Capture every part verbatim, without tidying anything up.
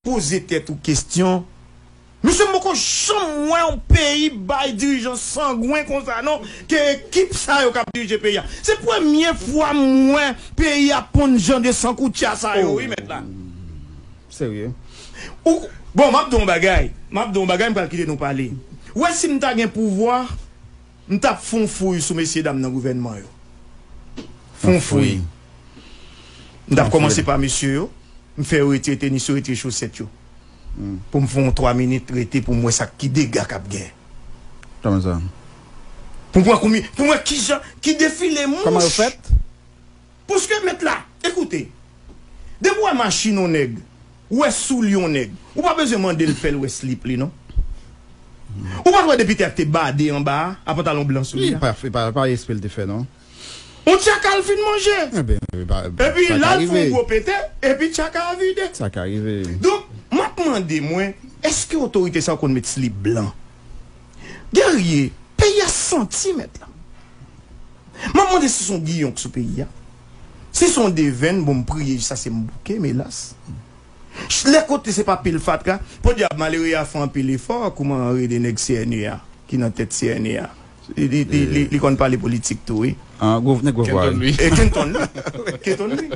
poze tèt ou kesyon. Mesye, m poko janm wè yon peyi bay dirijan sangwen konsa non, ke ekip sa yo k ap dirije peyi a. Se premye fwa m wè peyi a ponn jan de sankoutya sa yo, wi, mèt la. Serye. Ou, bon, m ap di w yon bagay. M ap di w yon bagay, m pral kite nou pale. Ou wè, si m ta gen pouvwa, m t ap fè yon fouy sou mesye dam nan gouvènman yo. Fè yon fouy. M t ap kòmanse pa mesye yo. M fè yo retire tenis yo, retire chosèt yo. Pou m fè yon twa minit rete pou m wè sa ki dega k ap gen. Kòman sa? Pou m wè konbyen, pou m wè kijan, ki defile mouch. Kòman yo fèt? Paske mèt la, ekoute, depi w wè machin yon nèg, ou wè soulye yon nèg, ou pa bezwen mande l fè l wè slip li non. Ou pa t wè depite a te bade anba a, a pantalon blan sou li a? Li pa, pa, pa espre l te fè non. Yon tchaka l fin manje. Epi l al fè yon gwo pete, epi tchaka a vide. Sa ka rive. Donk, m ap mande mwen, èske otorite sa yo konn met slip blan? Guerrier, peyi a santi mèt la. M ap mande si se yon giyon k sou peyi a. Si se yon devenn, bon, m priye jiska se m bouke, m elas. Lè kote se pa pil fatra, podyab malere a fè anpil efò, kouman rele nèg C N E a, ki nan tèt C N E a. Li, li, li, li, li konn pale politik tou, wi. Ah, gwo, nèg gwo vwa. Kenton Louis. E Kenton Louis. Kenton Louis.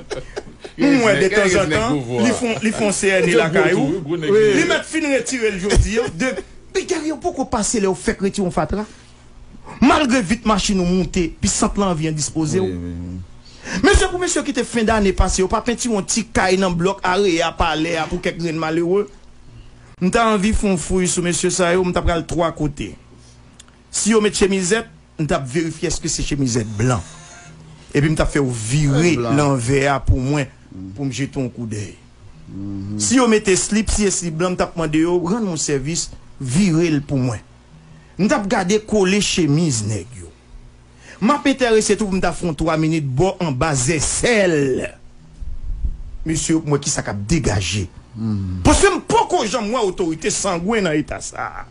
M wè detanzantan, li fon, li fon C N E lakay ou. Li mèt fin retire l jodi a. De, Guerrier, ou poko pase lè yo fèk retire yon fatra. Malgre vit machin ou moute, pisant lan anvi endispoze w. Mesye, pou mesye ki te fen dane pase, yo pa pentire yon ti kay nan blòk Areya, Palè a pou kèk grenn malere. M ta anvi fè yon fouy sou mesye sa yo, m ta pral twa kote. Si yo met chemizèt, m t ap verifye èske se chemizèt blan. Epi m t ap fè yo vire lanvè a pou mwen, pou m jete yon koudèy. Si yo mete slip, si e slip blan, m t ap mande yo rann mwen sèvis, vire l pou mwen. M t ap gade kole chemiz nèg yo. M ap enterese tou pou m ta fè yon twa minit bò anba zèsèl mesye yo pou m wè kisa k ap degaje. Paske m poko janm wè otorite sangwen nan eta sa a.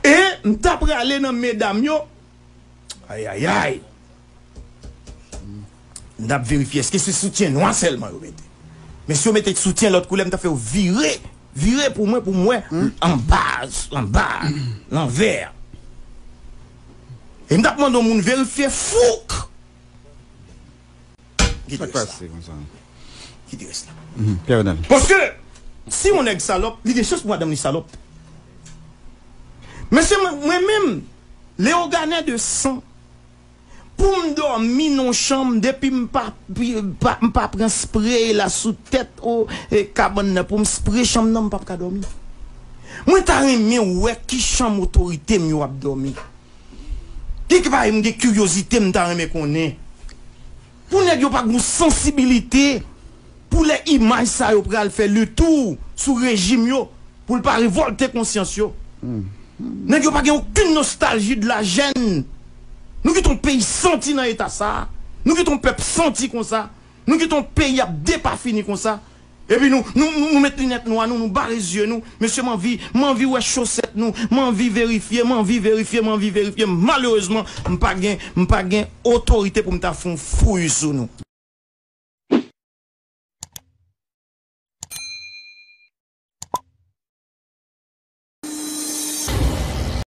E m ta prale nan medam yo. Ayayay. M t ap verifye èske se soutyen nwa sèlman yo mete. Men si yo mete soutyen lòt koulè, m t ap fè yo vire, vire pou mwen, pou m wè anba, anba, lanvè. E m t ap mande yon moun verifye fouk. Kite rès la. Kite rès la. Paske si yon nèg salòp, li gen chans pou madanm li salòp. Mesye, mwen, mwen menm, Leyoganè de san, pou m dòmi nan yon chanm, depi m pa, pa, m pa pran spray la sou tèt o, e, kabann nan, pou m spray chanm nan, m p ap ka dòmi. Mwen ta renmen wè ki chanm otorite m yo ap dòmi. Gen ki bagay m gen kiryozite m ta renmen konnen. Pou nèg yo pa gen yon sansibilite pou lè imaj sa yo pral fè letou sou rejim yo, pou l pa revòlte konsyans yo. Nèg yo pa gen okenn nostalji de la jèn. Nou kite yon peyi santi nan eta sa. Nou kite yon pèp santi konsa. Nou kite yon peyi ap depafini konsa. Epi nou, nou, nou, nou met linèt nwa nou, nou bare zye nou. Mesye, m anvi, m anvi wè chosèt nou. M anvi verifye, m anvi verifye, m anvi verifye. Malerezman, m pa gen, m pa gen otorite pou m ta fè yon fouy sou nou.